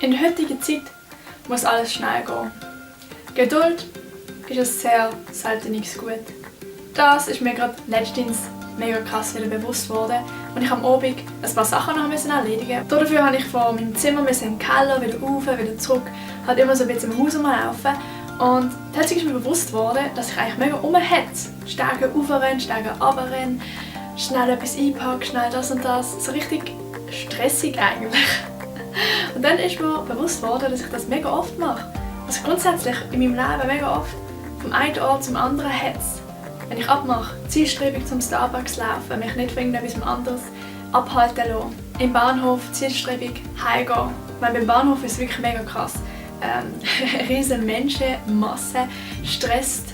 In der heutigen Zeit muss alles schnell gehen. Geduld ist ein sehr seltenes Gut. Das ist mir gerade letztens mega krass wieder bewusst worden und ich am Abend ein paar Sachen noch erledigen. Dafür habe ich von meinem Zimmer in den Keller wieder rauf, wieder zurück, halt immer so ein bisschen im Haus rumlaufen. Und plötzlich ist mir bewusst worden, dass ich eigentlich mega rumhetze. Stärker raufrennen, stärker runterrennen, schnell etwas einpacken, schnell das und das. So richtig stressig eigentlich. Und dann ist mir bewusst worden, dass ich das mega oft mache. Also grundsätzlich in meinem Leben mega oft vom einen Ort zum anderen hetze. Wenn ich abmache, zielstrebig zum Starbucks laufen, mich nicht von irgendetwas anderes abhalten lassen. Im Bahnhof zielstrebig heimgehen. Weil beim Bahnhof ist es wirklich mega krass. Eine riesige Menschenmasse stresst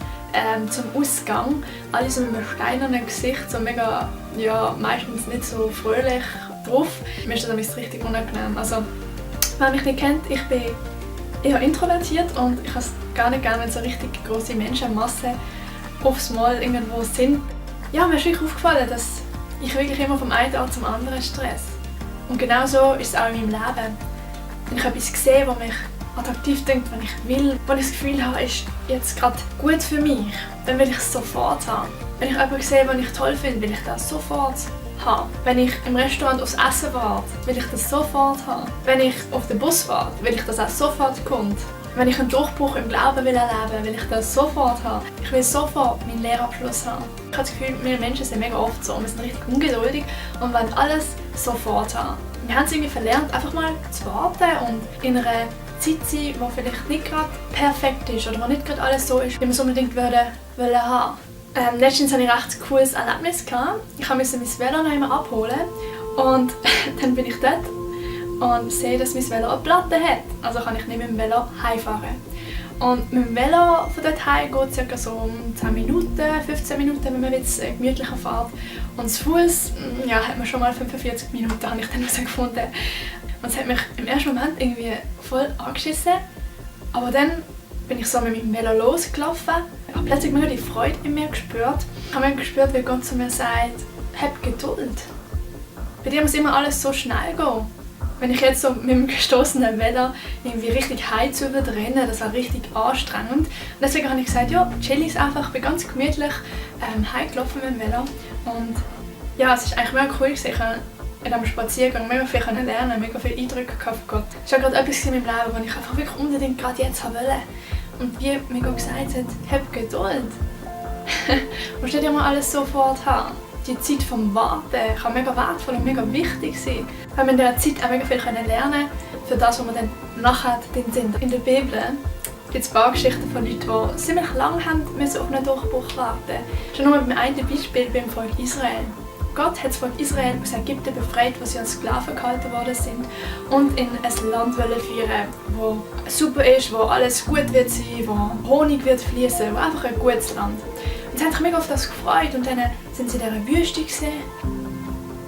zum Ausgang. Alle so mit einem steinernen Gesicht, so mega, ja, meistens nicht so fröhlich drauf. Mir ist das richtig unangenehm. Also, wer mich nicht kennt, ich bin eher introvertiert und ich habe es gar nicht gerne, wenn so richtig große Menschenmassen aufs Mal irgendwo sind. Ja, mir ist wirklich aufgefallen, dass ich wirklich immer vom einen Ort zum anderen stress. Und genau so ist es auch in meinem Leben. Wenn ich etwas sehe, was mich attraktiv denkt, wenn ich will, wenn ich das Gefühl habe, ist jetzt gerade gut für mich, dann will ich es sofort haben. Wenn ich jemanden sehe, den ich toll finde, will ich das sofort haben. Wenn ich im Restaurant aufs Essen warte, will ich das sofort haben. Wenn ich auf den Bus warte, will ich das auch sofort kommt. Wenn ich einen Durchbruch im Glauben will erleben will ich das sofort haben. Ich will sofort meinen Lehrabschluss haben. Ich habe das Gefühl, wir Menschen sind mega oft so. Wir sind richtig ungeduldig und wollen alles sofort haben. Wir haben es irgendwie verlernt, einfach mal zu warten und in einer Zeit sein, die vielleicht nicht gerade perfekt ist oder wo nicht gerade alles so ist, wie wir es unbedingt wollen haben. Letztens hatte ich ein recht cooles Erlebnis. Ich musste mein Velo noch einmal abholen und dann bin ich dort und sehe, dass mein Velo eine Platte hat. Also kann ich nicht mit dem Velo heimfahren. Und mit dem Velo von dort heim geht es ca. so um 10 Minuten, 15 Minuten, wenn man jetzt gemütlicher fährt. Und zu Fuß ja, hat man schon mal 45 Minuten, habe ich dann gefunden. Und es hat mich im ersten Moment irgendwie voll angeschissen. Aber dann bin ich so mit meinem Velo losgelaufen. Ich habe plötzlich mega die Freude in mir gespürt. Ich habe gespürt, wie Gott zu mir sagt, hab Geduld. Bei dir muss immer alles so schnell gehen. Wenn ich jetzt so mit dem gestossenen Velo irgendwie richtig heim zu rennen, das war richtig anstrengend. Und deswegen habe ich gesagt, ja, chill es einfach, ich bin ganz gemütlich heimgelaufen mit dem Velo. Und ja, es war eigentlich mega cool. Ich konnte in diesem Spaziergang mega viel lernen, mega viele Eindrücke von Gott. Es war gerade etwas in meinem Leben, das ich einfach wirklich unbedingt gerade jetzt wollte. Und wie mir Gott gesagt hat, hab Geduld. Du musst nicht immer alles sofort haben. Die Zeit vom Warten kann mega wertvoll und mega wichtig sein. Weil wir in dieser Zeit auch mega viel lernen für das, was wir dann nachher sind. In der Bibel gibt es ein paar Geschichten von Leuten, die ziemlich lange auf einen Durchbruch warten. Schon nur beim einen Beispiel beim Volk Israel. Gott hat das Volk Israel aus Ägypten befreit, wo sie als Sklaven gehalten worden sind, und in ein Land führen, wo super ist, wo alles gut wird sein, wo Honig wird fließen, wo einfach ein gutes Land. Und sie haben sich mega auf das gefreut und dann sind sie in dieser Wüste gesehen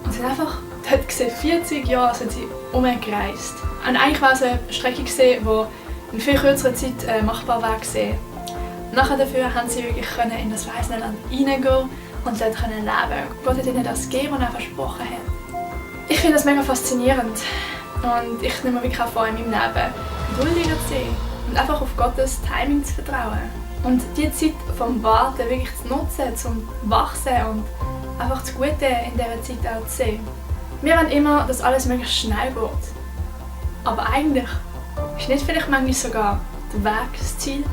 und sind einfach dort gesehen, 40 Jahre sind sie umgereist. Und eigentlich war es eine Strecke gesehen, die in viel kürzerer Zeit machbar war gesehen. Nachher dafür haben sie wirklich in das verheißene Land hineingehen und dort leben. Gott hat ihnen das gegeben, was er versprochen hat. Ich finde das mega faszinierend und ich nehme mir wirklich auch vor, in meinem Leben geduldiger zu sein und einfach auf Gottes Timing zu vertrauen. Und die Zeit vom Warten wirklich zu nutzen, zum Wachsen und einfach das Gute in dieser Zeit auch zu sehen. Wir wollen immer, dass alles möglichst schnell geht. Aber eigentlich ist nicht vielleicht manchmal sogar der Weg das Ziel.